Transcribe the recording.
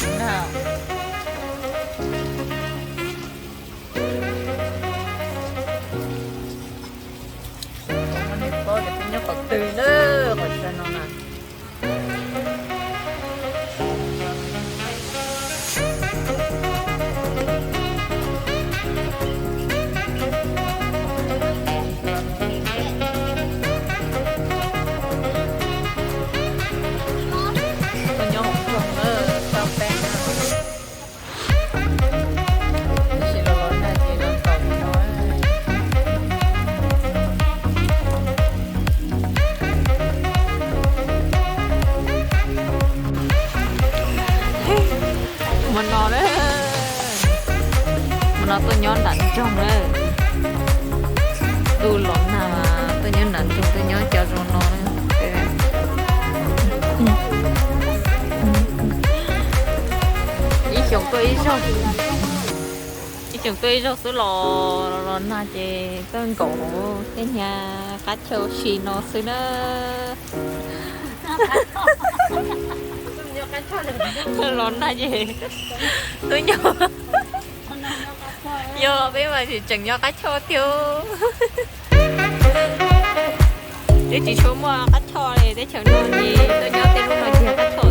Nag, kuv mam li paub tias peb nyob qhov twg na, qhov chaw no na. Tuaj nyob hauv nroog na, tau peb na. Tab sis los los nag ces los ntaus no. Hmo no na, hmo no tuaj nyob nram nroog na. Ntuj los nag mas tuaj nyob nram nroog, tuaj nyob cov zoo no na. Ib xyoos tuaj ib zaug, ib xyoos tuaj ib zaug xwb los, los nag ces tuaj nkaum hauv tej nyuag qab chaw si no xwb na. Los nag ces tuaj nyob, yog peb mas tseem nyob qab choj tiag. Twb tsis tshua muaj qab choj li, teb chaws no ces tuaj nyob tej lub no ces yog qab choj.